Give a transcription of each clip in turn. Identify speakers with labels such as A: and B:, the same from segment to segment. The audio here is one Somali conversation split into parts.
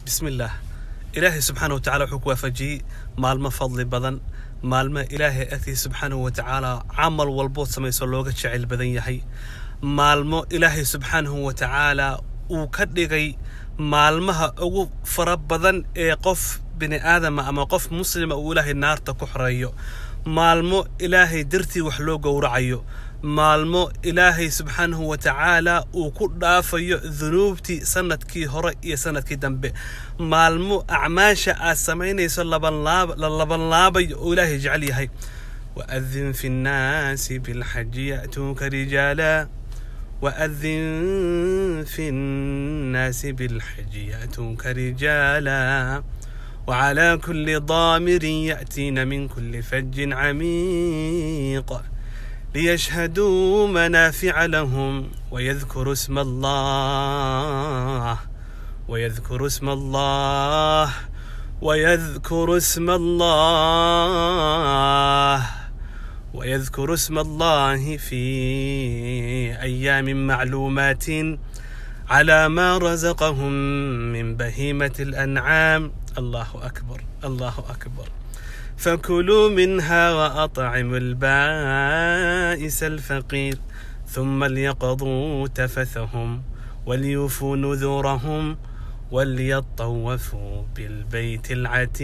A: Bismillaah. Ilaahay subxaanahu wa tacaala wuxuu ku waafajiyey maalmo fadli badan, maalmo Ilaahay agtiisa subxaanahu wa tacaala camal walbood samayso looga jecel badan yahay, maalmo Ilaahay subxaanahu wa tacaala uu ka dhigay maalmaha ugu fara badan ee qof bini aadama ama qof muslima uu Ilaahay naarta ku xoreeyo, maalmo Ilaahay dartii wax loo gowracayo, maalmo Ilaahay subxaanahu wa tacaala uu ku dhaafayo dunuubtii sanadkii hore iyo sanadkii dambe, maalmo acmaasha aad samaynayso labanlaab la labanlaabayo oo Ilaahay jecel yahay. وأذن في الناس بالحج يأتوك رجالا، وأذن في الناس بالحج يأتوك رجالا وعلى كل ضامر يأتين من كل فج عميق ليشهدوا منافع لهم ويذكروا اسم الله، ويذكروا اسم الله، ويذكروا اسم الله، ويذكروا اسم الله في أيام معلومات على ما رزقهم من بهيمة الأنعام. الله أكبر، الله أكبر. فكلوا منها وأطعموا البائس الفقير، ثم ليقضوا تفثهم وليوفوا نذورهم وليطوفوا بالبيت العتيق.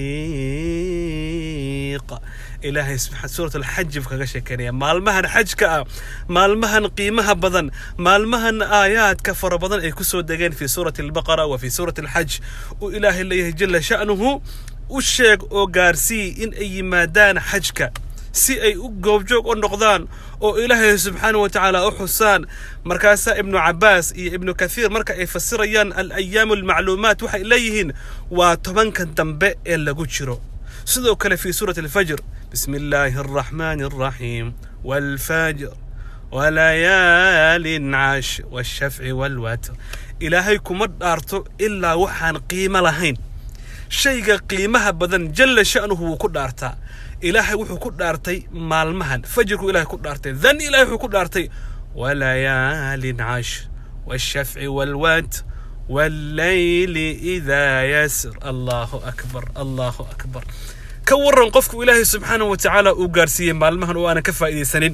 A: Ilaahay subxaan suurat Alxaj buu kaga sheekeynaya maalmahan xajka ah, maalmahan qiimaha badan, maalmahan aayaadka fara badan ay kusoo degeen في سورة البقرة وفي سورة الحج. Uu Ilaahay leeyahay jala sha'nuhu: u sheeg oo gaarsii in ay yimaadaan xajka si ay u goobjoog u noqdaan oo Ilaahay subxaanahu wa tacaala u xusaan. Markaasaa Ibnu Cabaas iyo Ibnu Kathiir marka ay fasirayaan الأيام المعلومات waxay leeyihiin waa 10-ka dambe ee lagu jiro. Sidoo kale في سورة الفجر: بسم الله الرحمن الرحيم، والفجر وليال عشر والشفع والوتر. Ilaahay kuma dhaarto ilaa waxaan qiimo lahayn. Shayga qiimaha badan jalla sha'nuhu wuu ku dhaartaa. Ilaahay wuxuu ku dhaartay maalmahan fajirku Ilahay ku dhaartay, dan Ilahay wuxuu ku dhaartay وليال عشر والشفع والوتر والليل إذا يسر. الله أكبر، الله أكبر. Ka waran qofku Ilaahay subxaanahu wa tacaala uu gaarsiiyey maalmahan oo aanan ka faa'iidaysanin?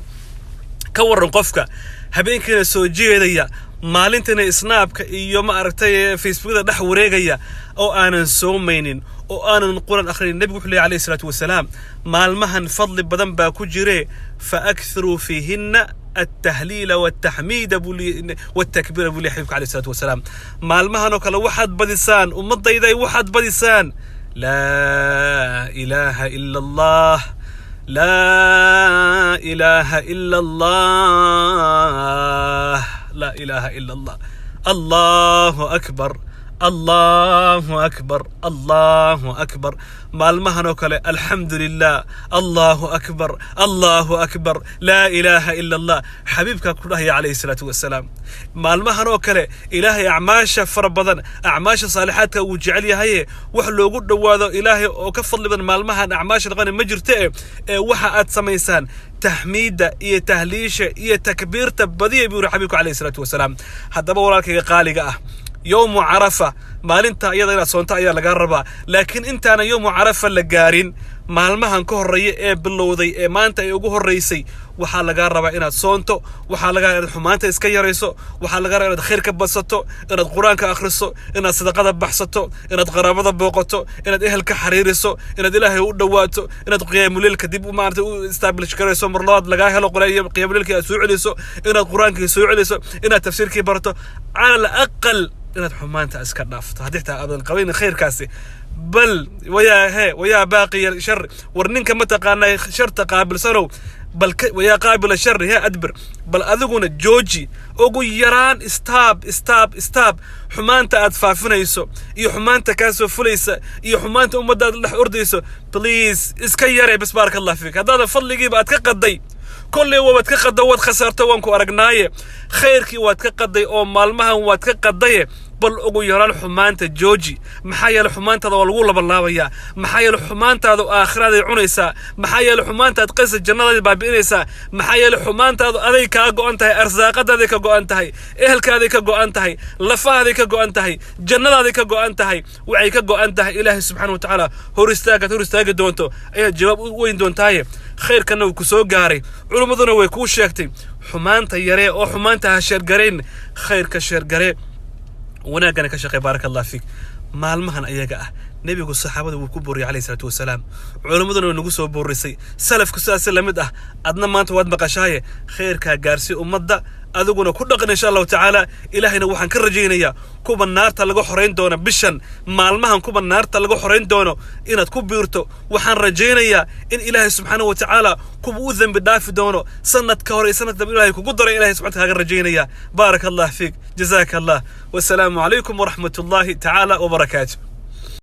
A: Ka waran qofka habeenkiina soo jeedaya, maalintana Snapka iyo, ma aragtay, Facebookda dhex wareegaya oo aanan soomaynin oo aanan Qur-aan akhrinin? Nebigu wuxuu leeyahy calayhi salaatu wasalaam: maalmahan fadli badan baa ku jire، فأكثروا فيهن التهليل والتحميد والتكبير buu leeyahy xabiibka calayhi salaatu wasalaam. Maalmahan oo kale waxaad badisaan, ummadayday, waxaad badisaan لا إله إلا الله، لا إله إلا الله، لا إله إلا الله، الله أكبر، الله أكبر، الله أكبر. Maalmahan oo kale الحمد لله، الله أكبر، الله أكبر، لا إله إلا الله. Xabiibkaa ku dhahaya calayhi salaatu wasalaam maalmahan oo kale Ilaahay acmaasha fara badan, acmaasha saalixaadka wuu jecel yahaye. Wax loogu dhowaado Ilaahay oo ka fadli badan maalmahan acmaasha dhaqani ma jirto. Ee waxa aad samaysaan taxmiidda iyo tahliisha iyo takbiirta badiya, buu yiri xabiibku calayhi salaatu wasalaam. Haddaba walaalkayga qaaliga ah, yowmu Carafa maalinta iyada inaad soonto ayaa lagaa rabaa, laakiin intaana yowmu Carafa la gaarin, maalmahan ka horreeya ee bilowday ee maanta ay ugu horreysay, waxaa lagaa rabaa inaad soonto, waxaa lagaa inaad xumaanta iska yarayso, waxaa lagaa rabaa inaad khayr ka badsato, inaad Qur-aanka akhriso, inaad sadaqada baxsato, inaad qaraabada booqato, inaad ehelka xariiriso, inaad Ilaahay u dhowaato, inaad qiyaamuleylka dib maarata u establish garayso, mar labaad lagaa helo qiyaamuleylkii aad soo celiso, inaad Qur-aankii soo celiso, inaad tafsiirkii barato, على الأقل inaad xumaanta iska dhaafto haddii xitaa aadan qabayn khayrkaasi. Bal wayaa he ويا باغي الشر, war ninka mataqaanaa sharta qaabilsanow, bal ويا قابل الشر he أدبر. Bal adiguna jooji, ugu yaraan stop, stop, stop xumaanta aad faafinayso iyo xumaanta kaa soo fulaysa iyo xumaanta ummadda aad dhex ordayso. Please, iska yaree bas. بارك الله فيك. Haddaada fadligiiba aad ka qaday, kolley waad ka qadda, waad khasaarto, waan ku aragnaaye. Khayrkii waad ka qaday oo maalmahan waad ka qadaye. Bal ugu yaraan xumaanta jooji. Maxaa yeele xumaantaada waa lagu labanlaabayaa. Maxaa yeele xumaantaadu aakhiraaday cunaysaa. Maxaa yeele xumaantaad qaysa jannadaadi baabi'inaysaa. Maxaa yeele xumaantaadu aday kaa go'an tahay, arsaaqadaaday ka go'an tahay, ehelkaaday ka go'an tahay, lafahaaday ka go'an tahay, jannadaaday ka go'an tahay. Waxay ka go'an tahay Ilaahay subxaana wa tacaala hor istaagaad hor istaagi doonto ayaad jawaab u weyn doontaaye. Khayrkanna wuu ku soo gaaray, culummaduna way kuu sheegtay. Xumaanta yaree oo xumaanta ha share garayn, khayrka share garee, wanaaggana ka shaqey. Baaraka Allah fiik. Maalmahan ayaga ah nebigu saxaabada wuu ku booriyay calayhi salaatu wasalaam, culimmaduna way nagu soo boorisay, salafku sidaasi lamid ah. Adna maanta waad maqashaaye, khayrkaa gaarsii ummadda, adiguna ku dhaqan insha Allahu tacaala. Ilaahayna waxaan ka rajaynayaa kuwa naarta laga xorayn doono bishan, maalmahan kuwa naarta laga xorayn doono inaad ku biirto. Waxaan rajaynayaa in Ilaahay subxaanahu wa tacaala kuwa u dembi dhaafi doono sanadka hore iyo sanadka dambe Ilahay kugu daray. Ilahay subxana kaaga rajaynaya. Baaraka Allah fiik, jazaaka Allah, wasalaamu calaykum waraxmat ullahi tacaala wabarakaatu.